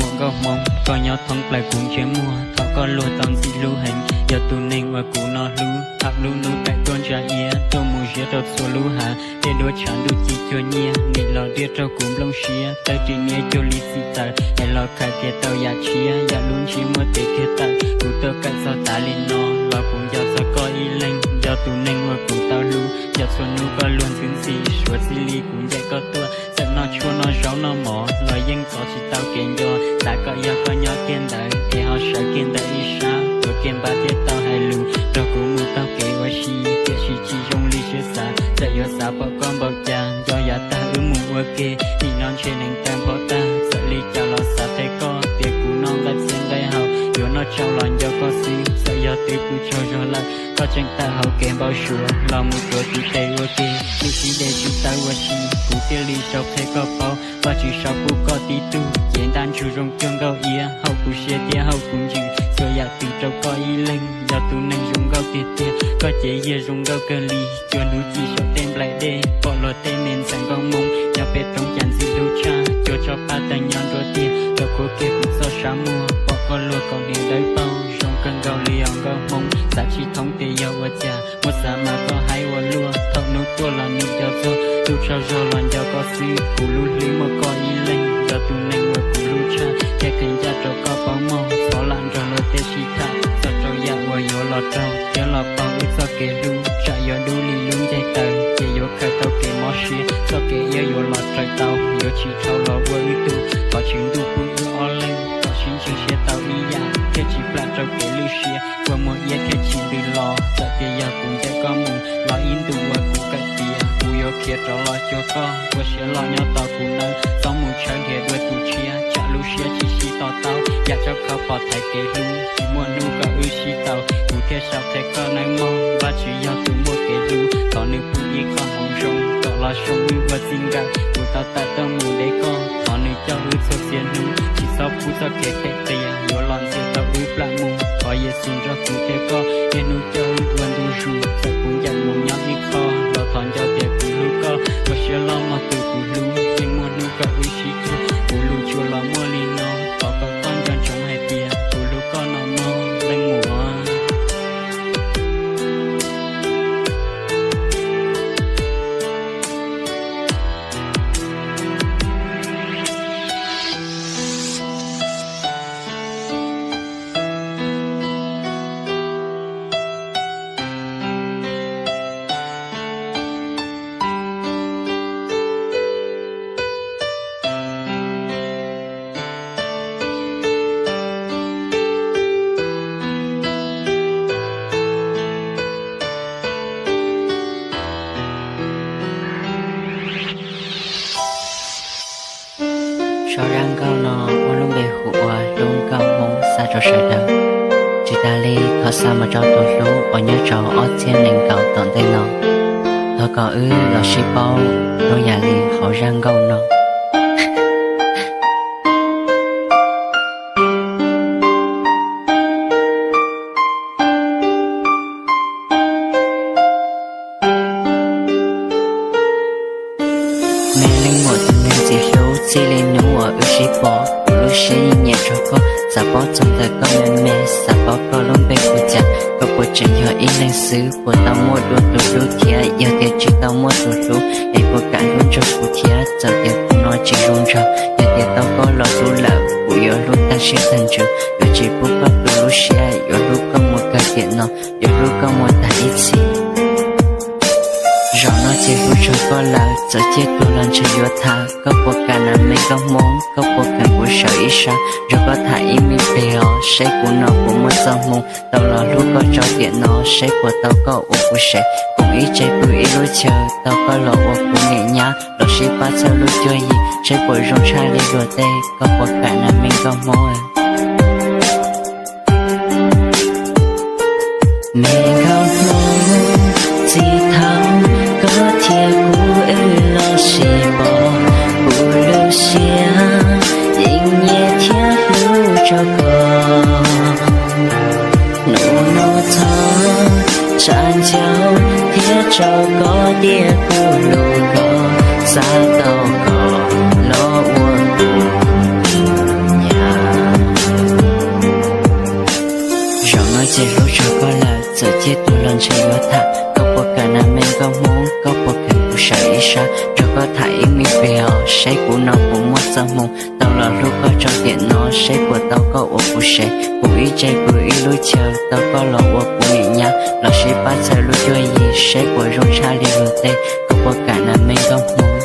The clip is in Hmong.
Nkauj Hmoob, koj nyob thoob plaws kuv ntsej muag, thov koj luag tau ntxim hlub heev, yog tus neeg uas kuv no hlub. Thaum lub hnub kaim tuaj ntsa iab, tuaj mus ziab rau txhua lub hav, tej duab tshav ntuj ci cuag nyiaj, nim los riaj raug kuv nplooj siab, tawg ris niab cuag li txim tawm, es los khaws kiag tau yam tshiab, yam lub ntsiab muab tes kiag tawm. Kuv tuaj kawm txog tas li no, los kuv nco txog koj ib leeg, yog tus neeg uas kuv tau hlub, yog txhua hnub koj luag ntxwb ntxhi, suav txij li kuv ncaim koj tuaj, txawm noj tshuaj noj zaub noj mov los yeej tos tsis tau kev nco, xav kom yog koj nyob kiag ntawd, es ho sawv kiag ntawm ib sab, tuav kiag npab thiaj tau hais lus, nrog kuv mus taug kev ua si, tiam sis tsis zoo li siab xav, txawm yuav xav pom koj npaum cas, nco yav tag wb mus ua ke, nim no ntshe neev tawg npho tag, txawm li cas los xav qhia koj, tias kuv noj nqaij txhij nqaij hau, yuav noj tsau los nco koj xwb, txawm yog twb kuv tsaug zog lawm, koj tseem tawm hauv kev npau suav, los mus tuav kuv tes ua ke, lwm sib de tsis tawv ua si, kuv thiaj li sau qhia koj paub, Vajtswv sau pub koj tib tug, cev ntaj ntsug zoo cuag nkauj iab, haum kuv siab thiab haum kuv ntsws, txhua yam twg rau koj ib leeg, yog tus neeg zoo nkauj tiag tiag, koj cev yiag zoo nkauj kawg li, cuag hnub ci saum tej nplaim dej, pom luag tej me ntxhais nkauj Hmoob, nyob pem roob cas ntxim hlub tshaj, cuag tsob paj tawg nyob nruab tiag, rau khuav kiag kuv txoj sab muag, pom koj luag kaus hniav dawb paug, zoo kawg nkaus li os nkauj Hmoob, xav tsis thoob tias yog ua cas, muab xav mas koj haib ua luaj, thaum hnub tuaj los nim nco txog, lub tsaug zog los nco koj xwb, kuv lub hlwb muaj koj ib leeg, yog tus neeg uas kuv hlub tshaj, thiaj qhia ncaj rau koj paub mog, thov lam nrog luag tej sib tham, txog rau yam uas yuav los raug, thiab los paug wb txoj kev hlub, tsam yuav dub li lub ncaig taws, ces yuav khaws tau kev mob siab, txoj kev iab yuav los raws tau, yuav tsis dhau los ua wb tug, thov Tswv Ntuj pub wb ob leeg, kom sib ntseeg siab tau ib yam, thiaj tsis plam rau kev lwj siab, ua muag iab thiaj tsis ntws los, txawm tias yog kuv ncaim koj mus, los ib ntus uas kuv kawm tiav, kuv yuav khiav rov los cuag koj, ua siab loj nyob tos kuv nawb, txhob mus tshawb nrhiav dua tus tshiab, tsam lub siab tsis sib to taub, yam tsaub khau pom thaiv kev hlub, tsis muaj hnub kom wb sib tau, kuv thiaj sau qhia koj nawb mog, Vajtswv yog tus muaj kev hlub, thov nws pub ib qho hmoov zoo, kom los zoo wb ua txij nkawm, kuv tau tawm tuaj mus de koj, thov nws coj wb txhua txhia hnub, tsis txhob pub txoj kev phem qias, yuav los ntxias tau wb plam mus, thov Yexus nrog kuv thiab koj, niaj hnub coj wb ua ntu zus, txawm kuv ncaim mus nyob ib qho, los thov nco tias kuv hlub koj, ua siab loj mog tus kuv hlub, yeej muaj hnub kom wb sib cuag, kuv lus tsuas los muaj li no, thov kom koj nco ntsoov hais tias kuv hlub koj no mog leej muam. Sau zaj nkauj no muaj lub npe hu ua Hlub Nkauj Hmoob xa rau sawv daws. Tsis tas li thov xa mus rau tus hlub uas nyob rau ob txhiab nees nkaum tom ntej no. Thov kom wb los sib paub zoo yam li hauv zaj nkauj no. Me leej muam tus neeg ntxim hlub, txij li hnub uas wb sib pom, kuv lub siab yeej nyiam rau koj. Xav paub txog ntawm koj me me, xav paub koj lub npe hu cas, koj puas tseem yog ib leeg xwb, puas tau muaj dua tus hlub thiab? Yog tias tsis tau muaj tus hlub, es puas kam hlub nrog kuv thiab? Txawm tias kuv no tsis zoo nraug, yog tias tau koj los hlub lawm, kuv yuav hlub tag siab tag ntsws, yuav tsis pub koj tu lub siab, yuav hlub koj mus kawg tiam no, yuav hlub koj mus tag ib txhis. Zaum no ces hlub tshua koj lawm, txawm ciaj tuag los ntshe yuav tham. Koj puas kam na me nkauj Hmoob, koj puas kam kuv sawv ib sab, nrog koj tham ib me pliag os, seb kuv no puas muaj txoj hmoo tau los hlub koj rau tiam no, seb puas tau koj ua kuv sev, koom ib tse pw ib lub chaw, tau koj los ua kuv niam nyab, los sib pab txhawb lub cuab yig, seb puas zoo tshaj li luag tej. Koj puas kam na me nkauj Hmoob? Me nkauj Hmoob, txij thaum koj thiab kuv wb los sib pom, kuv lub siab yeej nyiam thiab hlub rau koj. Hnub no thov tsa ncauj thiab tso koj tias kuv hlub koj, xav tau koj los ua kuv niam Teb kuv no puas muaj txoj hmoo tau los hlub koj tso tiam no, saib puas tau koj ua kuv sev. Kuv ib tse pw ib lub chaw, tau koj los ua kuv niam nyab, los sib pab txhawb lub cuab yig, saib puas zoo tshaj li luag tej. Koj puas kam nas me nkauj hmoob?